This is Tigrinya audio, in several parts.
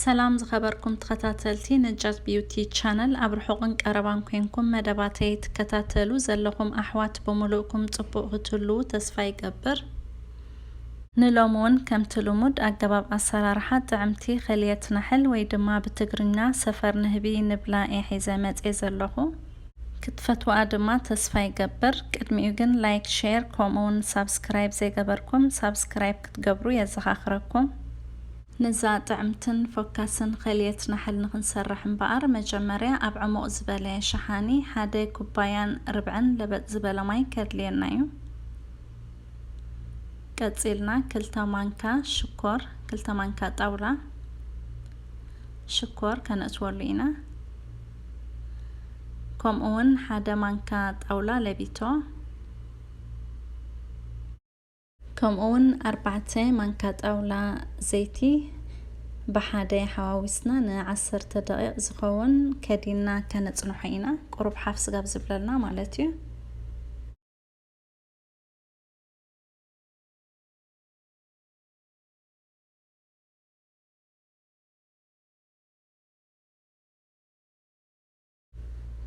ሰላም ዝኸበርኩም ተኸታተልቲ ነጃት ቢዩቲ ቻነል፣ ኣብ ርሑቕን ቀረባን ኮንኩም መደባተይ ትከታተሉ ዘለኹም ኣሕዋት ብምሉእኩም ጽቡቕ ክትህልዉ ተስፋ ይገብር። ንሎሚ እውን ከምቲ ልሙድ ኣገባብ ኣሰራርሓ ጥዕምቲ ኸልየት ናሕል ወይ ድማ ብትግርኛ ሰፈር ንህቢ ንብላ እየ ሒዘ መጽየ ዘለኹ። ክትፈትዋ ድማ ተስፋ ይገብር። ቅድሚኡ ግን ላይክ፣ ሼር ከምኡ እውን ሳብስክራይብ ዘይገበርኩም ሳብስክራይብ ክትገብሩ የዘኻኽረኩም። ነዛ ጥዕምትን ፎካስን ኸልየት ናሕል ንኽንሰርሕ እምበኣር መጀመርያ ኣብ ዕሙቕ ዝበለ ሸሓኒ ሓደ ኩባያን ርብዕን ለበጥ ዝበለ ማይ ከድልየና እዩ። ቀጺልና ክልተ ማንካ ሽኮር፣ ክልተ ማንካ ጣውላ ሽኮር ከነእትወሉ ኢና። ከምኡ እውን ሓደ ማንካ ጣውላ ለቢቶ፣ ከምኡ እውን ኣርባዕተ ማንካ ጣውላ ዘይቲ ብሓደ ሓዋዊስና ንዓሰርተ ደቂቕ ዝኸውን ከዲንና ከነጽንሖ ኢና። ቁሩብ ሓፍ ስጋብ ዝብለልና ማለት እዩ።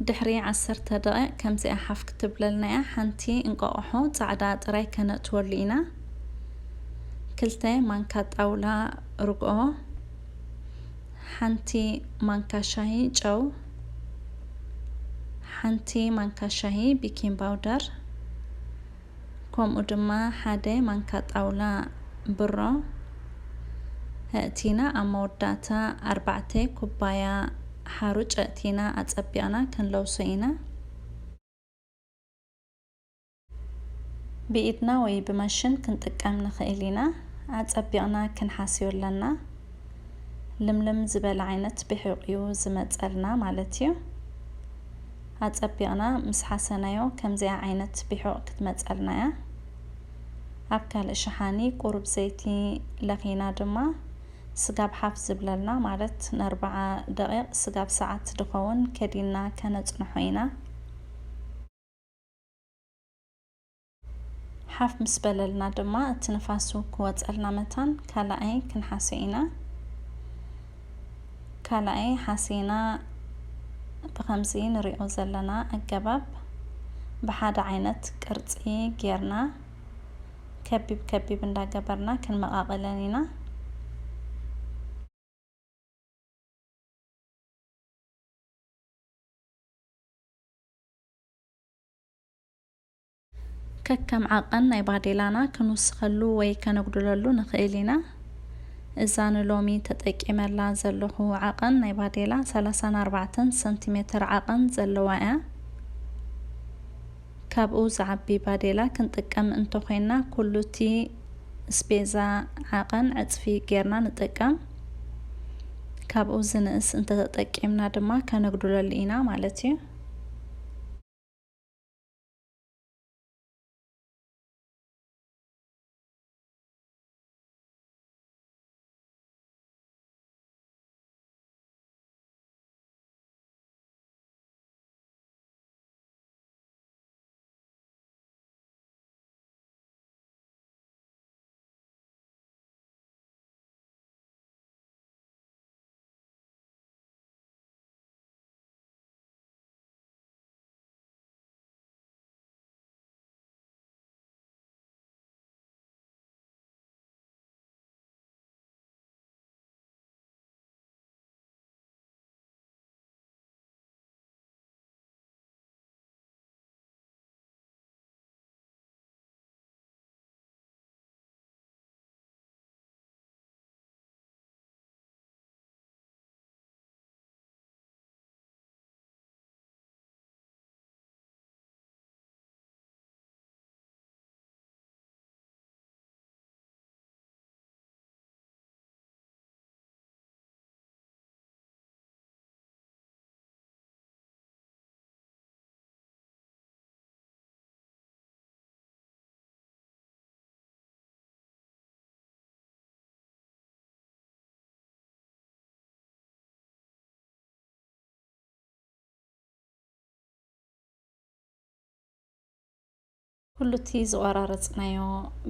ድሕሪ ዓሰርተ ደቂቕ ከምዚኣ ሓፍ ክትብለልና እያ። ሓንቲ እንቋቑሖ ጻዕዳ ጥራይ ከነእትወሉ ኢና። ክልተ ማንካ ጣውላ ርግኦ፣ ሓንቲ ማንካ ሻሂ ጨው፣ ሓንቲ ማንካ ሻሂ ቤኪንግ ፓውደር፣ ከምኡ ድማ ሓደ ማንካ ጣውላ ብሮ ኣእቲና፣ ኣብ መወዳእታ ኣርባዕተ ኩባያ ሓሩጭ ኣእቲና ኣጸቢቕና ክንለውሶ ኢና። ብኢድና ወይ ብማሽን ክንጥቀም ንኽእል ኢና። ኣጸቢቕና ክንሓስዮ ኣለና። ልምልም ዝበለ ዓይነት ብሒቕ እዩ ዝመጸልና ማለት እዩ። ኣጸቢቕና ምስ ሓሰናዮ ከምዚኣ ዓይነት ብሒቕ ክትመጸልና እያ። ኣብ ካልእ ሸሓኒ ቁሩብ ዘይቲ ለኺና ድማ ስጋብ ሓፍ ዝብለልና ማለት ንኣርብዓ ደቂቕ ስጋብ ሰዓት ድኸውን ከዲንና ከነጽንሖ ኢና። ሓፍ ምስ በለልና ድማ እቲ ንፋሱ ክወጸልና መታን ካልኣይ ክንሓስዮ ኢና። ካልኣይ ሓሲና ብኸምዚ ንሪኦ ዘለና ኣገባብ ብሓደ ዓይነት ቅርጺ ጌርና ከቢብ ከቢብ እንዳገበርና ክንመቓቕለን ኢና። ከከም ዓቐን ናይ ባዴላና ክንውስኸሉ ወይ ከነጉድለሉ ንኽእል ኢና። እዛ ንሎሚ ተጠቂመላ ዘለኹ ዓቐን ናይ ባዴላ ሰላሳን ኣርባዕተን ሰንቲሜተር ዓቐን ዘለዋ እያ። ካብኡ ዝዓቢ ባዴላ ክንጥቀም እንተኾይንና ኩሉ እቲ ስቤዛ ዓቐን ዕጽፊ ጌርና ንጥቀም። ካብኡ ዝንእስ እንተተጠቂምና ድማ ከነጉድለሉ ኢና ማለት እዩ። ኩሉ እቲ ዝቖራረጽናዮ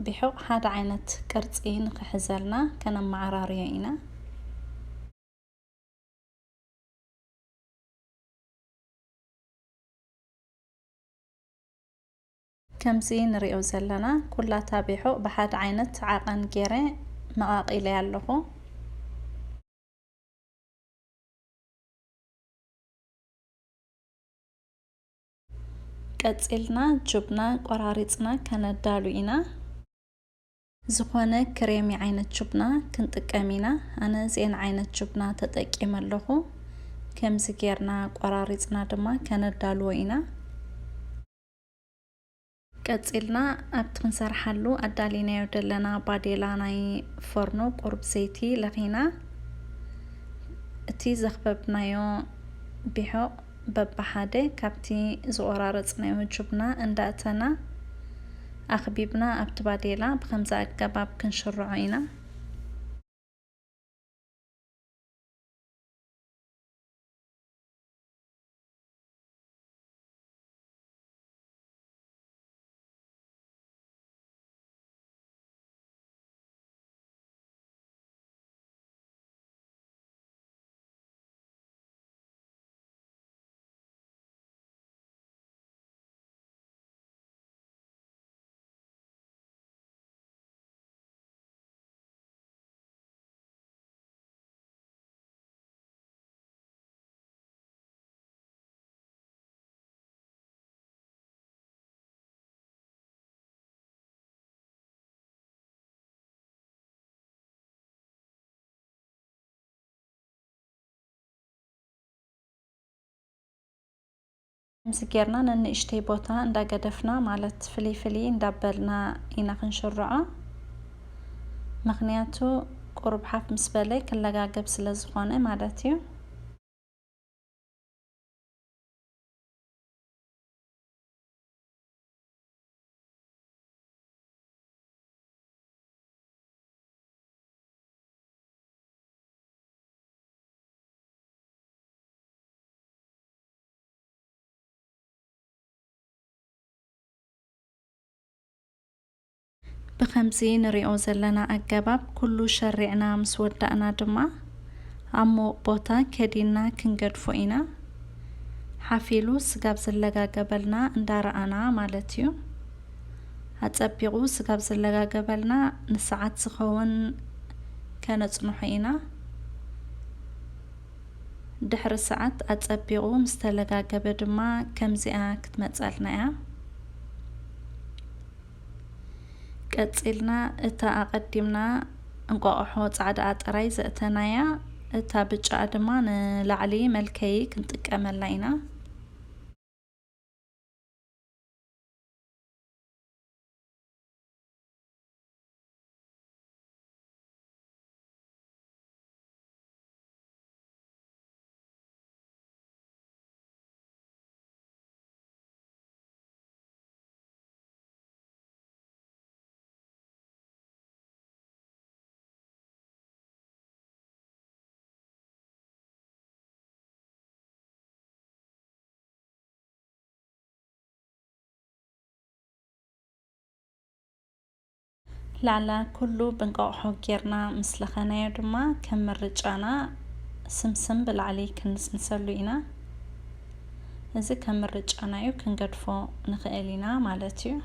ቢሑቕ ሓደ ዓይነት ቅርጺ ንኽሕዘልና ከነመዓራርዮ ኢና። ከምዚ ንሪኦ ዘለና ኩላታ ቢሑቕ ብሓደ ዓይነት ዓቐን ገይረ መቓቒለያ ኣለኹ። ቀጺልና ጁብና ቆራሪጽና ከነዳሉ ኢና። ዝኾነ ክሬሚ ዓይነት ጁብና ክንጥቀም ኢና። ኣነ እዚኤን ዓይነት ጁብና ተጠቂመ ኣለኹ። ከምዚ ጌርና ቆራሪጽና ድማ ከነዳልዎ ኢና። ቀጺልና ኣብቲ ክንሰርሓሉ ኣዳሊናዮ ዘለና ባዴላ ናይ ፎርኖ ቁሩብ ዘይቲ ለኺና፣ እቲ ዘኽበብናዮ ቢሖቕ በብሓደ ካብቲ ዝቖራረጽናዮ ጁብና እንዳእተና ኣኽቢብና ኣብቲ ባዴላ ብኸምዚ ኣገባብ ክንሽርዖ ኢና። ከምዚ ጌርና ነንእሽተይ ቦታ እንዳገደፍና፣ ማለት ፍልይ ፍልይ እንዳበልና ኢና ክንሽርዖ። ምኽንያቱ ቁሩብ ሓፍ ምስ በለ ክለጋገብ ስለ ዝኾነ ማለት እዩ። ብኸምዚ ንሪኦ ዘለና ኣገባብ ኩሉ ሸሪዕና ምስ ወዳእና ድማ ኣብ ምዉቕ ቦታ ከዲንና ክንገድፎ ኢና። ሓፍ ኢሉ ስጋብ ዝለጋገበልና እንዳረኣና ማለት እዩ። ኣጸቢቑ ስጋብ ዝለጋገበልና ንሰዓት ዝኸውን ከነጽንሖ ኢና። ድሕሪ ሰዓት ኣጸቢቑ ምስ ተለጋገበ ድማ ከምዚኣ ክትመጸልና እያ። ቀጺልና እታ ኣቐዲምና እንቋቑሖ ጻዕዳኣ ጥራይ ዘእተናያ፣ እታ ብጫኣ ድማ ንላዕሊ መልከዪ ክንጥቀመላ ኢና። ላዕላ ኩሉ ብእንቋቑሖ ጌርና ምስ ለኸናዮ ድማ ከም ምርጫና ስምስም ብላዕሊ ክንስንሰሉ ኢና። እዚ ከም ምርጫና እዩ፣ ክንገድፎ ንኽእል ኢና ማለት እዩ።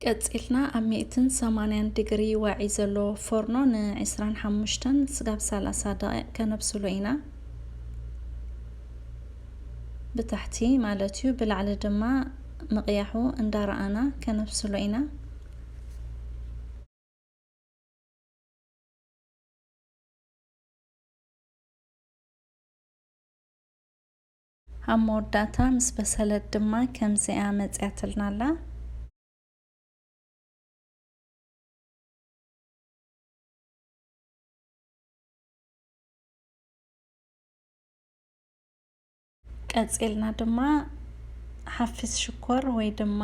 ቀጺልና ኣብ ሚእትን ሰማንያን ዲግሪ ዋዒ ዘሎ ፎርኖ ንዕስራን ሓሙሽተን ስጋብ ሰላሳ ደቂቕ ከነብስሎ ኢና። ብታሕቲ ማለት እዩ፣ ብላዕሊ ድማ ምቕያሑ እንዳረኣና ከነብስሎ ኢና። ኣብ መወዳእታ ምስ በሰለት ድማ ከምዚኣ መጺኣትልና ኣላ። ቀጺልና ድማ ሓፊስ ሽኮር ወይ ድማ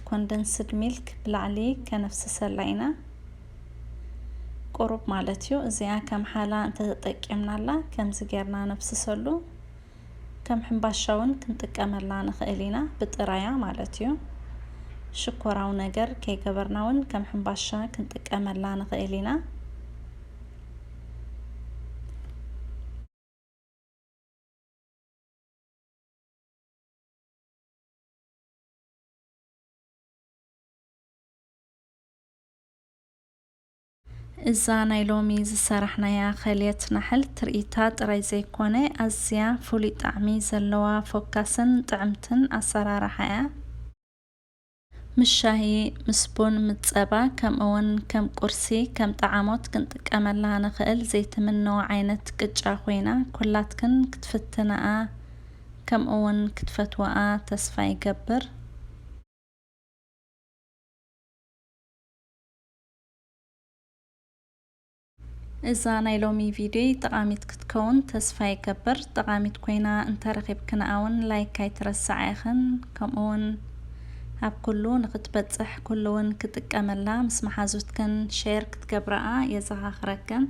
ኮንደንስድ ሚልክ ብላዕሊ ከነፍስሰላ ኢና። ቁሩብ ማለት እዩ። እዚኣ ከም ሓላ እንተተጠቂምናላ ከምዚ ጌርና ነፍስሰሉ። ከም ሕምባሻ እውን ክንጥቀመላ ንኽእል ኢና፣ ብጥራያ ማለት እዩ። ሽኮራዊ ነገር ከይገበርና እውን ከም ሕምባሻ ክንጥቀመላ ንኽእል ኢና። እዛ ናይ ሎሚ ዝሰራሕናያ ከልየት ናሕል ትርኢታ ጥራይ ዘይኮነ፣ ኣዝያ ፍሉይ ጣዕሚ ዘለዋ፣ ፎካስን ጥዕምትን ኣሰራርሓ እያ። ምስ ሻሂ፣ ምስ ቡን፣ ምስ ጸባ፣ ከምኡውን ከም ቁርሲ፣ ከም ጠዓሞት ክንጥቀመላ ንኽእል ዘይትምነዋ ዓይነት ቅጫ ኮይና፣ ኩላትክን ክትፍትንኣ ከምኡውን ክትፈትወኣ ተስፋ ይገብር። እዛ ናይ ሎሚ ቪድዮይ ጠቓሚት ክትከውን ተስፋ ይገብር። ጠቓሚት ኮይና እንተረኺብክንኣ እውን ላይክ ኣይትረስዓ ኢኽን። ከምኡውን ኣብ ኩሉ ንኽትበጽሕ ኩሉ እውን ክጥቀመላ ምስ መሓዙትክን ሼር ክትገብረኣ የዘኻኽረክን።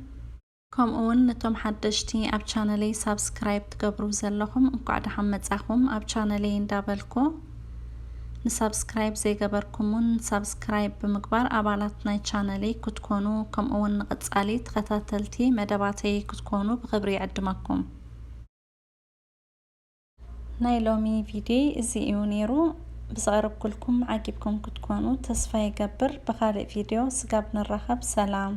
ከምኡውን ነቶም ሓደሽቲ ኣብ ቻነለይ ሳብስክራይብ ትገብሩ ዘለኹም እንኳዕ ደሓን መጻኹም ኣብ ቻነለይ እንዳበልኩ፣ ንሳብስክራይብ ዘይገበርኩም እውን ሳብስክራይብ ብምግባር ኣባላት ናይ ቻነለይ ክትኮኑ፣ ከምኡውን ንቐጻሊ ተኸታተልቲ መደባተይ ክትኮኑ ብኽብሪ ይዕድመኩም። ናይ ሎሚ ቪድዮ እዚ እዩ ነይሩ። ብዘቕረብኩልኩም ዓጊብኩም ክትኮኑ ተስፋ ይገብር። ብኻልእ ቪድዮ ስጋብ ንራኸብ ሰላም።